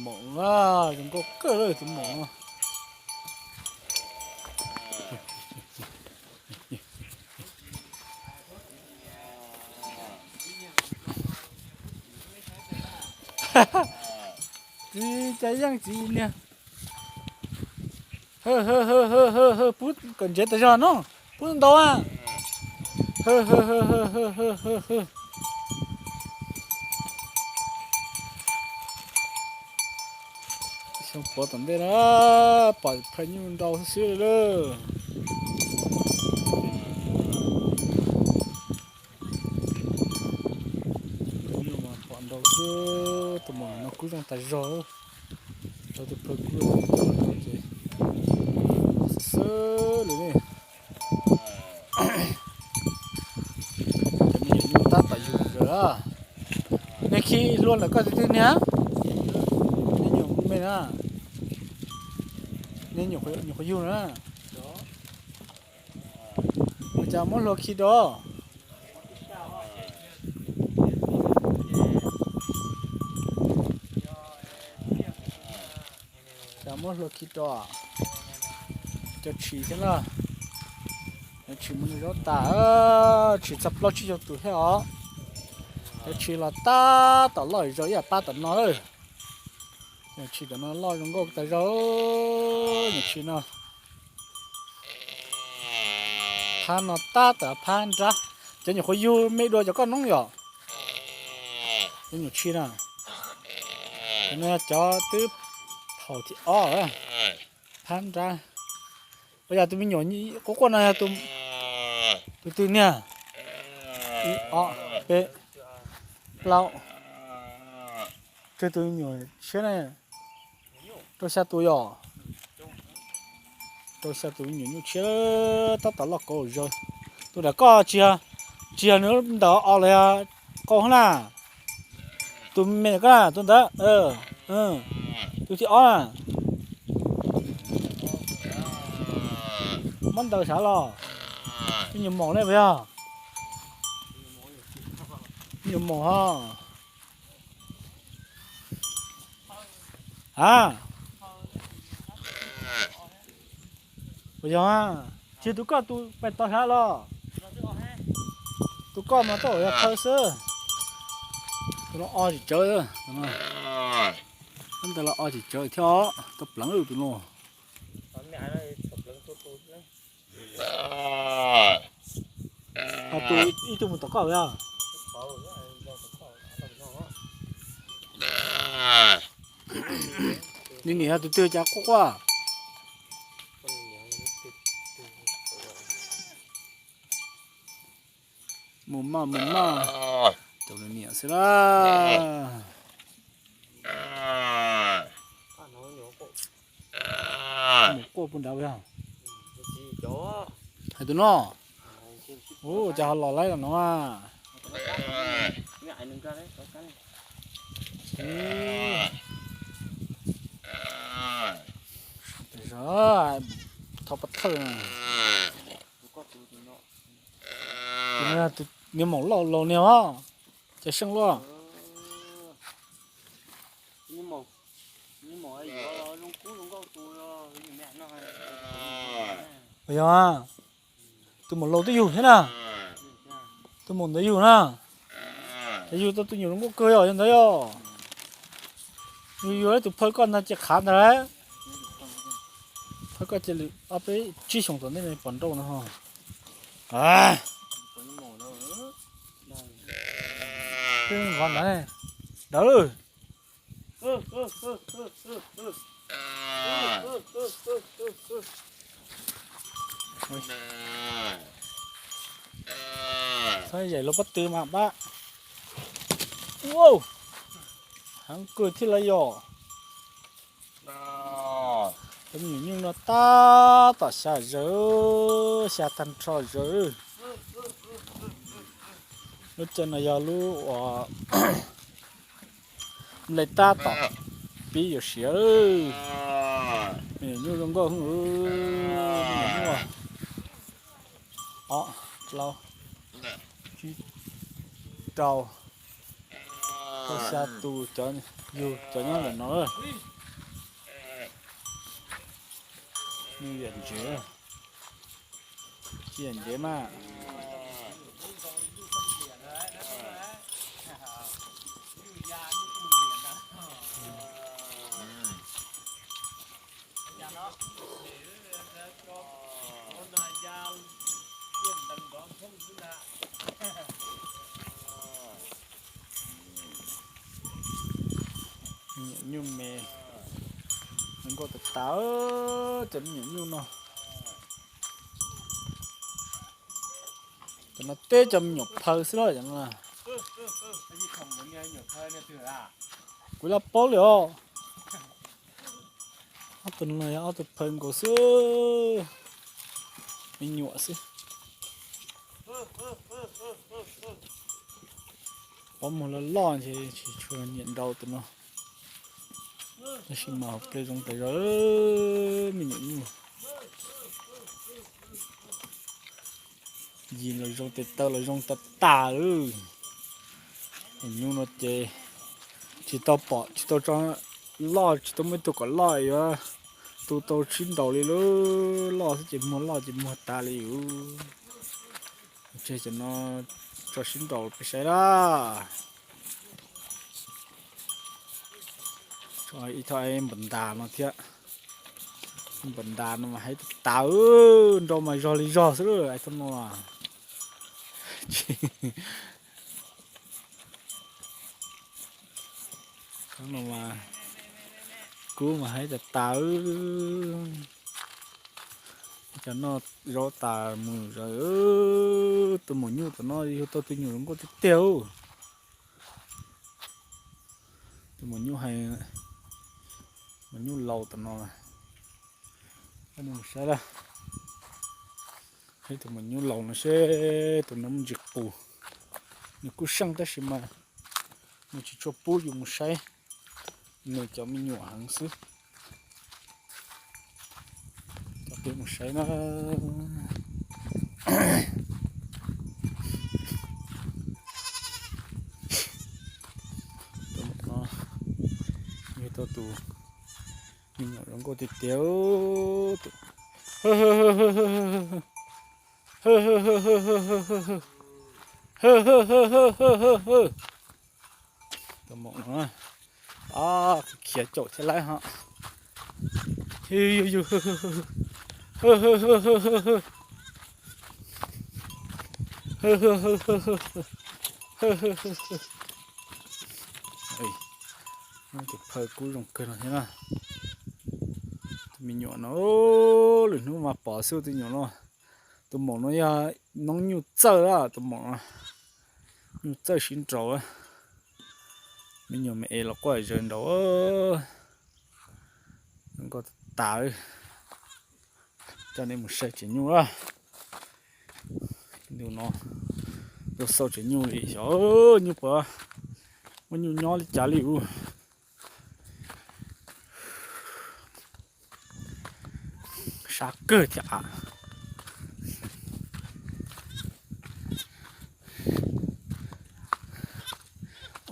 Maum na, zoo nkauj kawg lawm tus maum no. Txiv, cas yeej txiv niag. Pub kom ntsev tas zog no, pub ntau a. Xyoo puav tom ntej na, pom phaj nyuj nrau xwb xwb li lawm. Phaj nyuj mas pom nrau xwb, tus maum no kub zoo tas zog. Rau tus phaj kub ces xwb xwb li ne. Cov me nyuam nyuj tab tom yug zog. Nej khi hlua ntawm koj tus twg niag? Nej nyuam me na. Nej nyuam qhuav yug na. Ua cas muab hlua khi rau? Cas muab hlua khi rau? Cov tshis thiab na. Cov tshis muab noj zaub tas, tshis txog plaub tsib caug tus thiab os. Cov tshis los tab tom loj zog ib yam pab tom no lawm. Nyuam tshis tom no loj zoo nkauj tas zog. Nyuam tshis no, phab no tab tom phab nrab. Cov nyuam qhuav yug me dua cov koj noob yom. Cov nyuam tshis na, cov no cov twb thaum thib ob, phab nrab. Ua yog tus me nyuam quaj quaj no yog tus twg niag? Ib, ob, peb, plaub, tsawg tus me nyuam tshiab na? Rau xya tus yom. Rau xya tus me nyuam nyuj tshiab tab tom loj kauv zog. Tus nram koj tsis yog, tsis yog nws ntawm os los yog qau na? Tus me ntawm koj na, tus ntawd, tus thib ob na. Muab ntaus sav los? Me nyuam maum ne puas yog? Me nyuam maum ho. A, puas yog? Tsis tus koj tus pais tod sav los? Tus koj mas tau yog phaw xwb. Tus no o tsis tsawv, ntawd los o tsis tsawv thiab, tau pleev tus no. Ho tus ib tug mus tom koj yog? Nws niam yog tus twg cas quaj quaj? Mus maj mus maj, caum nws niam xwb la. Mus quaj puag nrad yog? Hais tus no. Ua cas ho los laib los no a? Thov pov thawj. Tus niag maum loj laus niag os, cas seej luaj. Yog, tus maum laus twb yug thiab na. Tus maum ntawd yug na. Ces yug tau tus nyuam zoo nkauj kawg yog ntawd yog. Yug yug tus phawj koj ntag cia qhav ntag lauj. Phawj koj cia li ob peb tsib xyoos tom ntej no pom nrau no ho. Peb nqov ntawd, dawd. Txhob yaim luag pob tw mas pab. Ua, heev kawg thiab los yog. Cov me nyuam nyuj no tab tom xya zawv, xya tag nrho zawv. Lub caij no yog lub uas nplej tab tom pib yuav siav. Me nyuam nyuj zoo nkauj, me nyuam nyuj ob, plaub, tsib, rau, Xya tus cov, yug cov nyob ntawm no. Nws yam ntsev, tsis yam ntsev mas. Me nyuam nyuj me, zoo nkauj tas tas cov me nyuam nyuj no. Cov no teb cov me nyuam phaw xwb los cov no. Kuv laj paub li os. Ob tug no yog ob tug phaw nkaus xwb, me nyuam xwb. Pob muag loj loj ces tsis tshua nyiam nrau tus no. Tab sis mas hauv ple zoo tas zog, me nyuam nyuj. Yim los zoo, tes taw los zoo tas tas lawm. Nyuj no ces tsis tau pom, tsis tau tso loj, tsis tau muaj ib tug kom loj yuav tu tau sib nraus li lawm. Loj xwb ces muag loj ces muag tas li yus. Tseg cov no tso sib nraus peb saib lawm. Ib thaj npam ntas no thiab. Npam ntas no mas haib tas tas, nrau mas zog li zog xwb lawm, ib thaj no. Ib thaj no mas kub mas haib tas tas. Cov no zaub tas mus zog. Tus maum nyuj tom no yug tau tus nyuam zoo nkauj tiag tiag. Tus maum nyuj hais, maum nyuj laus tom no. Mus saib lawm. Ib tus maum nyuj laus no seb tus no muaj ntsis qus. Nws kuj seej tab sis mas nws tsis tshua pub yus mus saib nws cov me nyuam heev xwb. Cov peb mus saib na. Tus no yog tau tus me nyuam zoo nkauj tiag tiag. Tus maum no khiav caum thiab lawm ho. Tus phaw kub zoo kawg no thiab na. Tus me nyuam no, lwm hnub mas pom xwb tus nyuam no. Tus maum no yog noob nyuj txawj, tus maum no nyuj txawj sib nraus. Me nyuam me es los quaj zaws nraud. Nkauj tas tas. Coj nej mus saib tsev nyuj na. Ntu no tuaj xauj tsev nyuj li xyov nyuj puas muaj nyuj nyob li cas li ub. Sab kawg thiab a.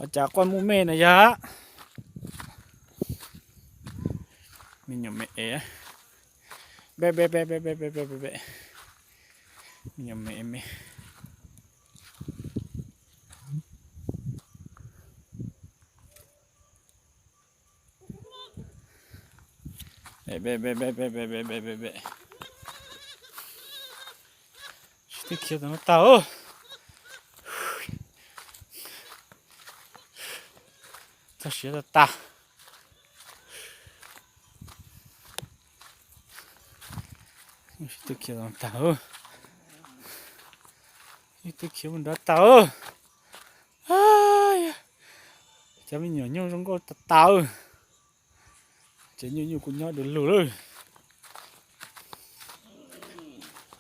Ua cas quaj muaj me na yog? Me nyuam me es. Be be be be be be be be. Me nyuam me me. Be be be be be be be be be. Sib tw khiav tam no tag. Txog siav tag tag. Sib tw khiav tam no tag. Sib tw khiav mus nrad tag. Cov me nyuam nyuj zoo nkauj tas tas. Tsev nyuj nyuj kuj nyob du lug lawm.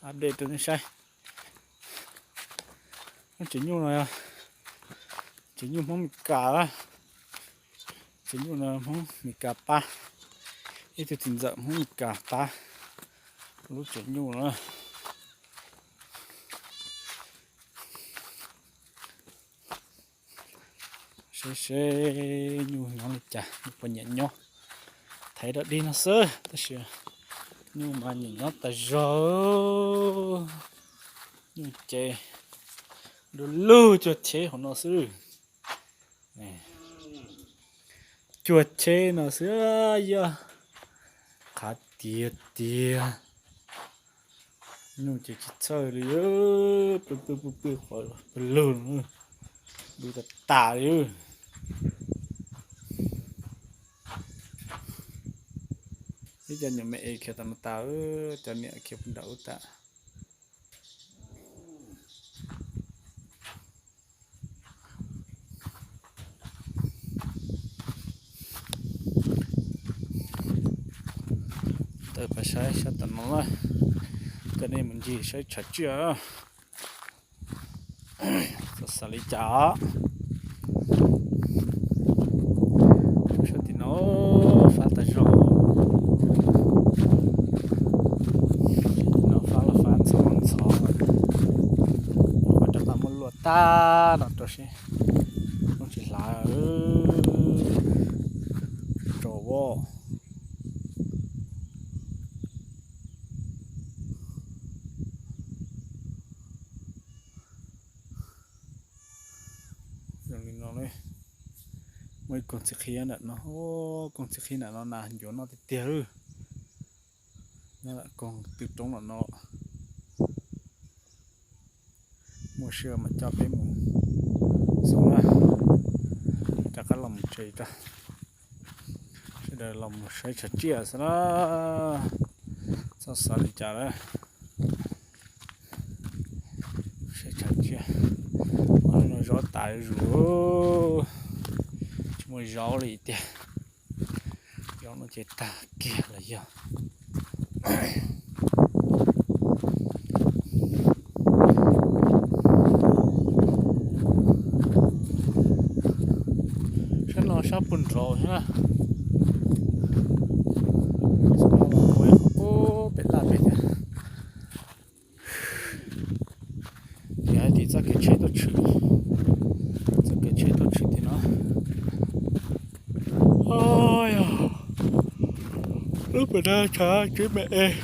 Update rau nej saib. Lub tsev nyuj no, tsev nyuj Hmoob Mes Kas. Tsev nyuj no Hmoob Mes Kas pab. Ib tug txiv ntxawm Hmoob Mes Kas pab lub tsev nyuj no. Seb seb nyuj nyob li cas, nyuj puas nyiam nyob. Thaiv dog dig no xwb tab sis nyuj mas nyiam nyob tas zog. Nyuj ces du lug cuag cheb hauv no xwb. Cuag cheb no xwb, yog qhav tiag tiag. Nyuj ces tsis txhawj li, pw pw pw pw qhov pw lug, pw tas tas li. Ib cov nyuam me es khiav tas no tas, cov niam khiav puag nram ub tas. Tawm pais saib sab tom no na, coj nej mus ncig saib tshav tsiaj. Xav xav li cas? Sab tim no fab tas zog, tim no fab los fab ntxhov ntxhov, ua rov qab muab luaj tag no rau seb, muab tsis hlav, tsaus voj. Zoo li no, muaj ib koog txiv qhib ntawm no, koog txiv qhib ntawm no nas ncuav noj tiag tiag lawm. Nyob ntawm koog tw roob ntawm no. Muaj sij hawm mam coj peb mus xauj na. Rov qab los mus tsev rau, sawv daws los mus saib tshav tsiaj xwb na. Txhob xav li cas lawm. Saib tshav tsiaj, no zov tas zuj zus, tsis muaj zaub li tiag. Zaub no ces tag kiag los yog. Sab no sab puag nraud thiab na. Ub, pem laj pem thiab. Ces hais tias txoj kev tsheb tuaj tshwm, txoj kev tsheb tuaj tshwm tim no. Yog lub pem no tshav tsis me es,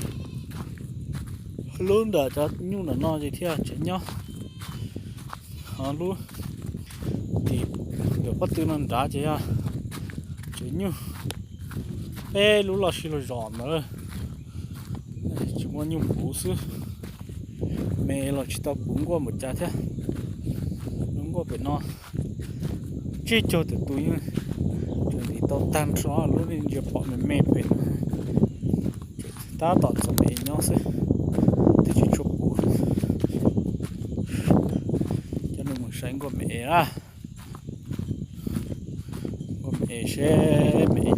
lub ntawm cov nyuj ntawm no ces thiaj tsev nyob. Ho lub tim ntawm pob tw no nrad ces yog tsev nyuj. Peb lub loj sij lug zos ntawd tsis muaj nyuj puv xwb, me los tsis tau puv nkuaj npaum cas thiab. Lub nkuaj pem no tsib caug tawm tus yeej tseem ntim tau tag nrho, lub ntsia pom me me pem no. Tab tom txom me es nyob xwb, twb tsis tshua puv. Coj nej mus saib nkuaj me es na. Nkuaj me es seb me es